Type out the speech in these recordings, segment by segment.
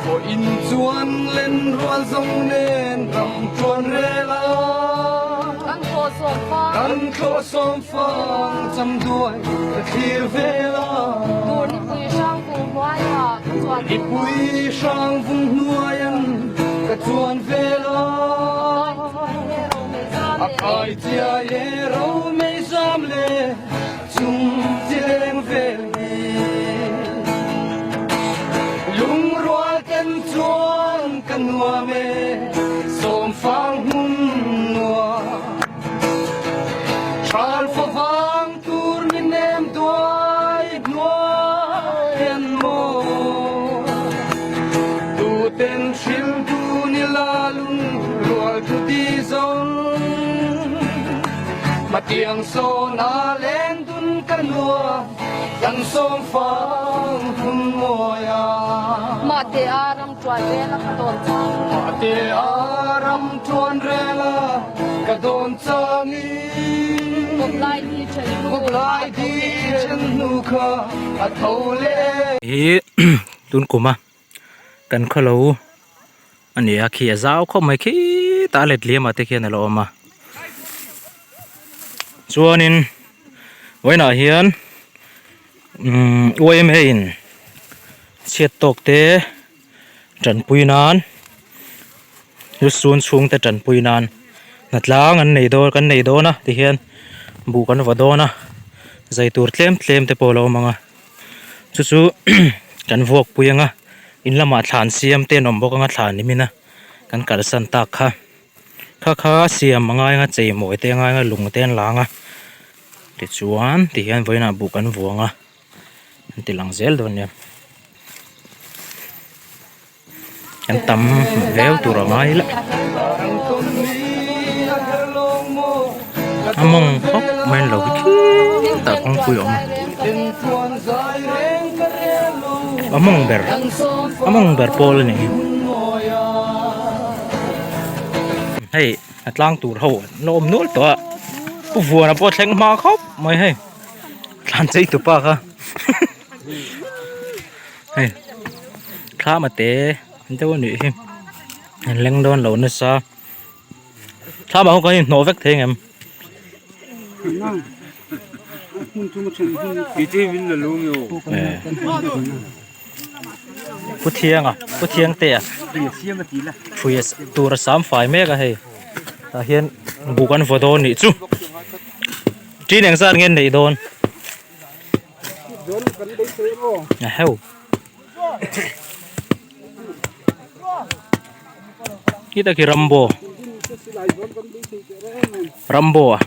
Pawhin chuan lenrual zawng nen ram chuan rel a. Kan thlawh sawm fang. Kan thlawh sawm fang cham duai ka thlir vel a. Tur nipui hrang vung hnuaia ka chuan vel a. Nipui hrang vung hnuaian ka chuan vel a. A kai chiai e ro mei zam le. Chung chi leng vel hi lungrual ten chuan ka nuam e, sawmfang hmun nuam. Thal favang tur mi nem duai hnuai an maw. Tu ten hril dun ila lungrual thu ti zawng. Hmatiang sawn a leng dun ka nuam kan sawm fang hun mawi a. Mahte a ram tuan rel a ka dawn chang. Mahte a ram tuan rel a ka dawn chang i. Kawplai di then hnu. Kawplai di then hnu kha a tho leh. Hi tun kum a kan khawlo a ni a khi a zau khawp mai khitah a let liam ah te khian a lo awm a chuanin vawiinah hian umm yma in chhiat tawk te tanpui nan lusun chhung te tanpui nan hnatlang an nei dawn kan nei dawn a tihian buh kan va dawn a zai tur tlem tlem te pawh a lo awm ang a. Chu chu kan vuak pui anga in lamah thlan siam te an awm bawk anga thlan nimin a kan kalsan tak kha kha kha siam a ngai anga chei mawi te a ngai anga lung te an la anga tichuan tihian vawiinah buh kan vuang a an ti lang zel dawn nia kan tam viau tur a ngai la a mawng khawp mai an lo hi khitah kawngpui a awm a mawng ber a mawng ber pawl a ni hei a tlang tur ho an la awm nual tawh a pu vuana pawh a thleng hma khawp mai hei thlan chei tupa kha. Hei thlam a te an deuh a nih hi an leng dawn lo nasa thlam ah ho kan inhnawh vek thei ang em pu thianga pu thiangtea hrui tur a sam fai mek a hei tah hian buk an vaw dawn nih chu ṭin engzat nge an neih dawn. A heu. Khi tak hi Rambo. Rambo a.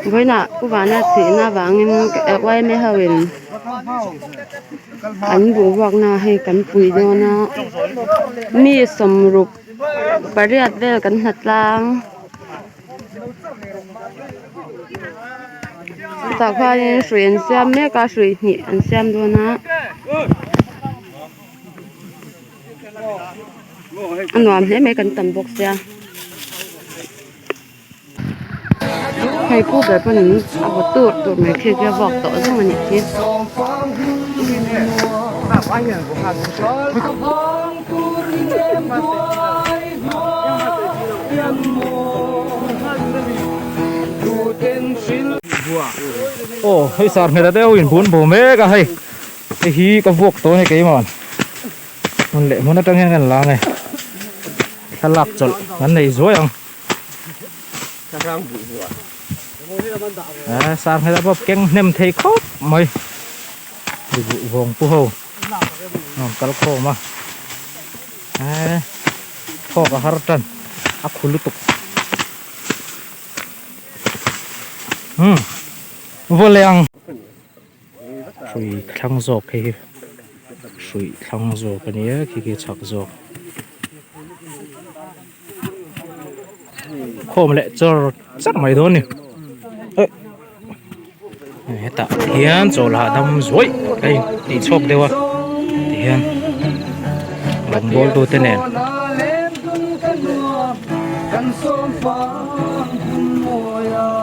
Vawiinah Pu Vana thihna vangin yma ho in an boruakna hei kan pui dawn a mi sawmruk pariat vel kan hna tlang. Chutah khuanin hrui an siam mek a hrui hnih an siam dawn a a nuam hle mai kan tam bawk sia hei pu ber pawn in a vaw tur tur mai khi khi a vuak tawh zawng a nih khi. Aw hei sar hmel a deuh in bun bo mek a hei hei hi ka vuak tawh a ni keimah hmun leh hmun atang hian kan la ang e thlalak chawlh kan nei zuai ang sar hmel a pawh keng hnem thei khawp mai vawng pu ho an kal khawm a. Eee thawk a har tan a khu lutuk umm vaw leh ang hrui thlang zawk hei hi hrui thlang zawk a nia khi khi chhak zawk. khawm leh char char mai dawn a ni eh hetah hian chawl hahdam zuaih a in tih chhuak deuh a tihian rawngbawl tute nen.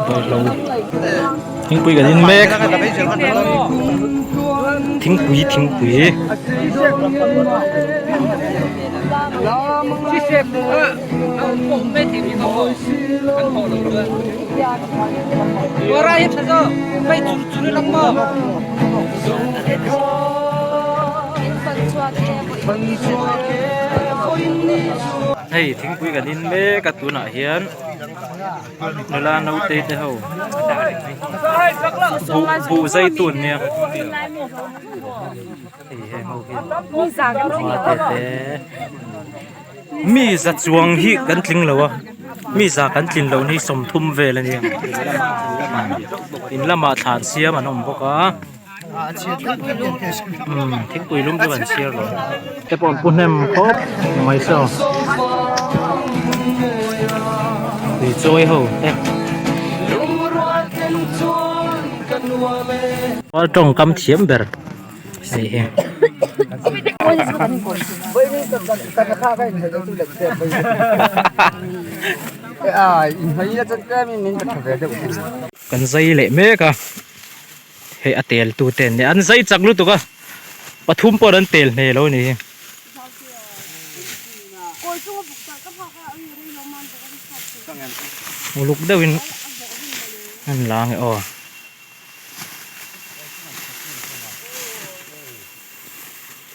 Bawlhlo thingpui kan in mek thingpui thingpui. Hei thingpui kan in mek a tunah hian nula naute te ho buh buh zai tu an nia hei heng ho hi mate te mi za chuang hi kan tling lo a mi za kan tlin loh hi sawmthum vel a nia in lamah thlan siam an awm bawk a. Umm thingpui lum chu kan chhiar lo te pawh an pu hnem khawp mai saw tui chawi ho te Mual tawngkam thiam ber hei hi. Kan zai leh mek a. Hei a tel tu te an nia an zai chak lutuk a pathum pawh an tel hne lo a ni hi. Uluk deuhin an la ange aw.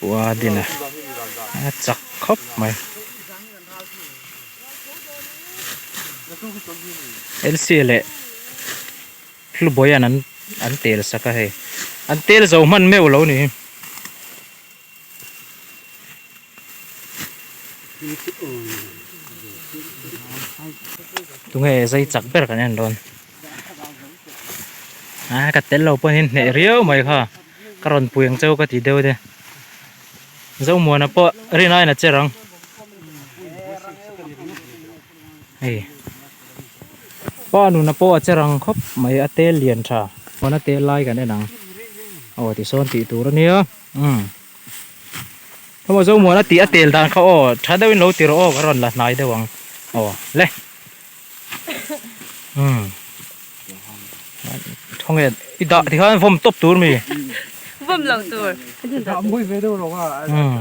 Ua din a a chak khawp mai. Lc leh. Hlubawian an an tel sak a hei an tel zo hman meuh lo ni. Tunge zai chak ber kan en dawn a ka tel lo pawhin hneh riau mai kha ka rawn pui ang cheu ka ti deuh te Zomuana pawh rin aiin a che rang. Hei pa nuna pawh a che rang khawp mai a tel lian tha pawn a tel lai kan en ang aw tisawn tih tur ania umm hemaw Zomuana tih a tel dan kha aw tha deuhin lo ti rawh aw ka rawn la hnai deuh ang aw le umm khawnge i dah tikhan vawm tawp tur mi vawm lo tur umm.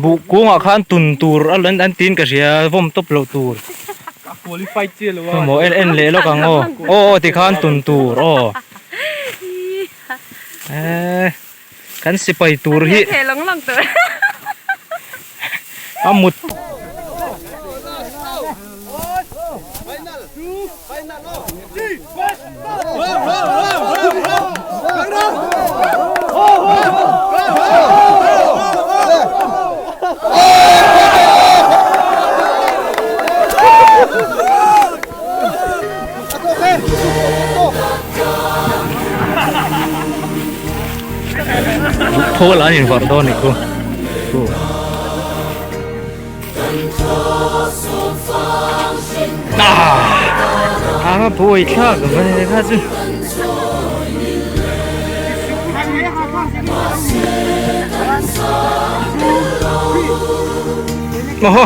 Buh kungah khan tun tur a an tiin ka hria vawm tawp loh tur. Maw en en leh lawk ang aw. Aw aw tikhan tun tur aw. Eee kan sipai tur hi. A mut. Khawl an invarh dawn ni khu. A buai thlak ve kha chu. Oho.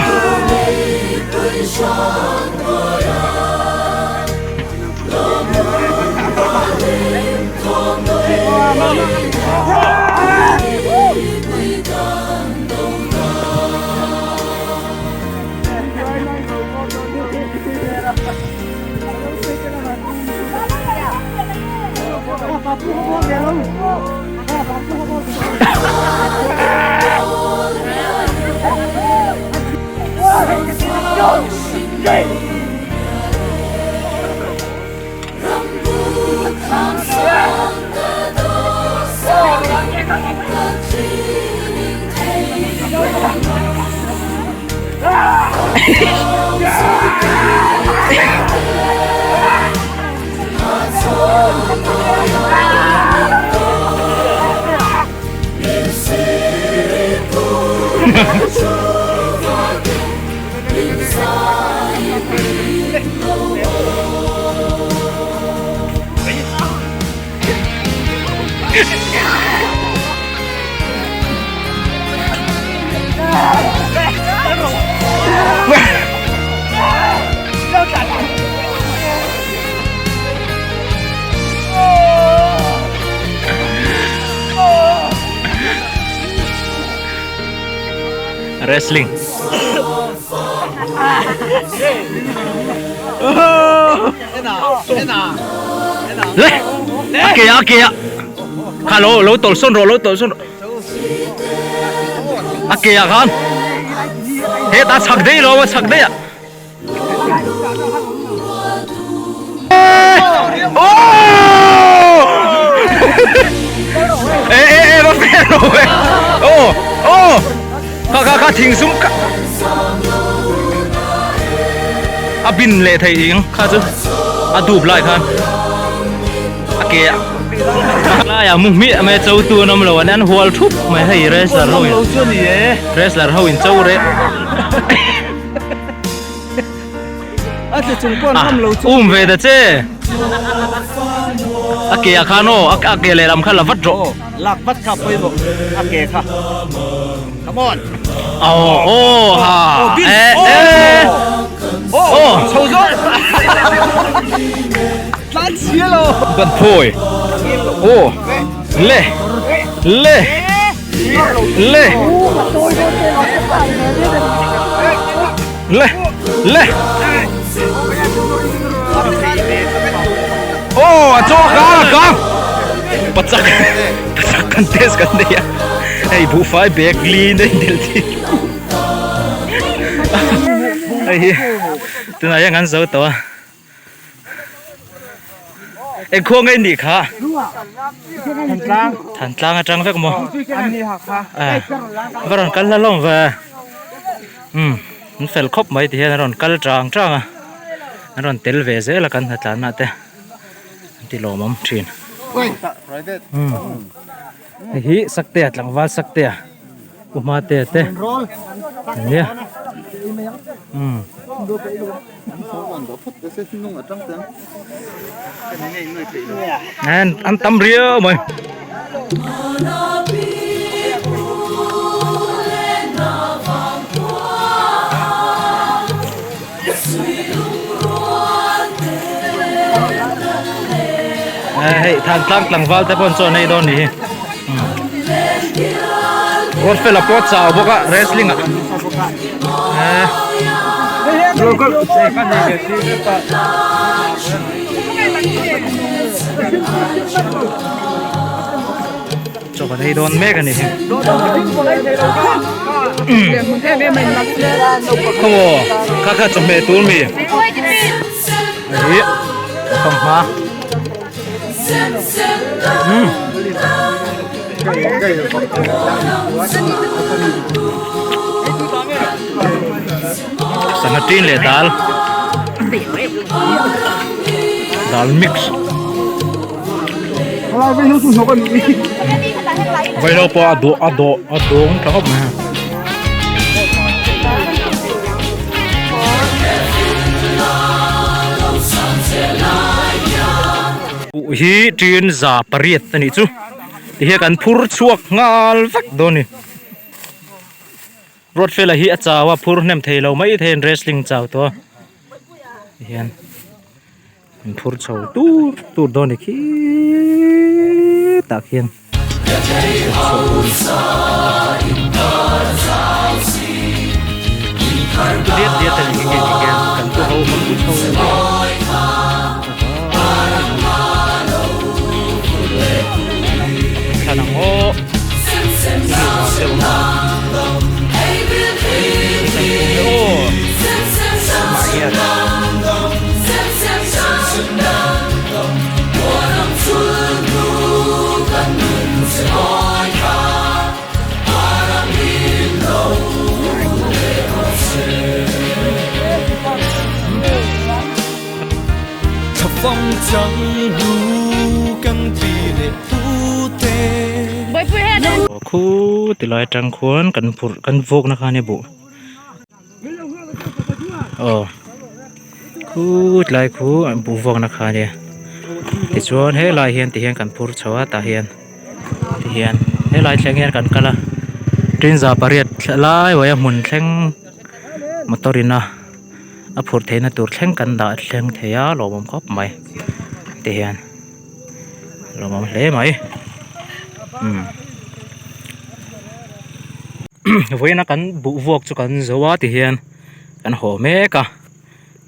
Wrestling. Le! A ke a ke a. Kha lo lo tawlh sawn rawh lo tawlh sawn rawh. A ke ah khan. Hetah chhak daih lo a chhak daih ah. Ê ê ê va fe rồi. Ô ô. Kha kha kha thing sum ka. A bin leh thei ing kha chu a dup lai khan a ke a lai a mu hmiah mai cho tu an awm lo an an hual thup mai hei wrestler ho in wrestler ho in cho reh A tla chung pawh an ngam lo chu. Um ve ta che. A ke ah khan aw, a ke lehlam kha la vat rawh. Lak vat kha pawimawh a ke kha. Come on. Aw aw ha. E e. Aw chho zawk. Tlan chhia lo. Kan phawi. Aw le le. Le Le Le Oh a chaw ka a kang Pachak Pachak kan test kan nei a Hei buhfai bag li nei del chi Hei hi tunah hian kan zo tawh a. Eng khuang nge nih kha? Thantlang. Thantlang atang vek maw? An ni ha kha. Eh. Va rawn kal hlawm ve. Um, an fel khawp mai ti hian an rawn kal tang tang a. An rawn tel ve zel a kan hnatlan ah te. An ti lawmawm thin. Um. Hei hi Saktea tlangval Saktea. Pu Hmatea te. Nia. Um. An an tam riau mai. Hei than tlang tlangval te pawh an chaw nei dawn ni hi. Ruatfela pawh a chau bawk a wrestling ah eh chaw kan ei dawn mek a ni hi khaw kha kha chawhmeh tur mi hei fanghma umm. Sangha tin leh dal dal mix vaihlo pawh a dawh a dawh a dawng tha khawp mai a. Buh hi tin za pariat a nih chu. Tihian kan phur chhuak nghal vek dawn a ni. Ruatfela hi a chau a phur hnem thei lo mai thei a wrestling chau tawh a tihian an phur chho tur tur dawn a ni khitah khian. Diat diat a ni nghe nghe khian kan pu ho kan pu chho. Thlan ang aw. Khu ti lai atang khuan kan phurh kan vawk na kha a ni buh aw khu ti lai khu buh vawk na kha a nia tichuan helai hian ti hian kan phur chho a tah hian ti hian helai thleng hian kan kal a tinza pariat lai uaia hmun thleng motor in a. a phurh theihna tur thleng kan dah thleng thei a lawmawm khawp mai ti hian lawmawm hle mai umm. Vawiina kan buh vuak chu kan zo a tihian kan haw mek a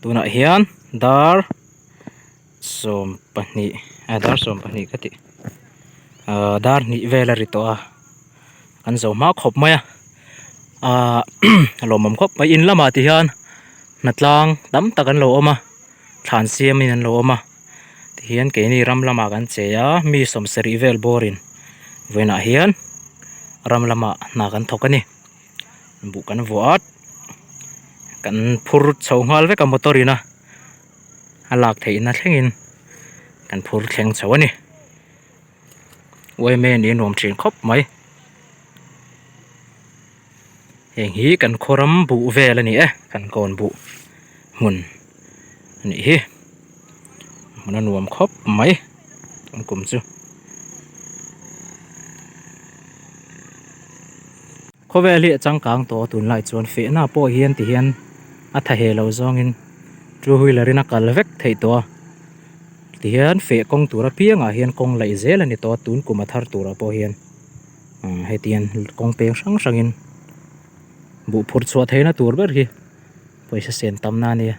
tunah hian dar 20 ah dar 20 ka tih ah dar hnih vel a ri tawh a kan zo hma khawp mai a ah a lawmawm khawp mai in lamah tihian hnatlang tam tak an lo awm a thlan siamin an lo awm a tihian keini ram lamah kan che a mi sawmsarih vel bawrin vawiinah hian ram lamah hna kan thawk a ni buh kan vuah a kan phur chho nghal vek a motor in a a lak theihna thlengin kan phur thleng chho a ni yma nih a nuam thin khawp mai heng hi kan khaw ram buh vel a ni e kan kawn buh hmun a nih hi hmun a nuam khawp mai kan kum chu. Khawvel hi a changkang tawh a tunlai chuan fehna pawh hian ti hian a tha he lo zawngin two wheeler in a kal vek theih tawh a tihian feh kawng tur apiangah hian kawng laih zel a ni tawh a tun kum a thar turah pawh hian umm heti hian kawng peng hrang hrangin buh phurh chhuah theihna tur ber hi pawisa sen tamna a nia.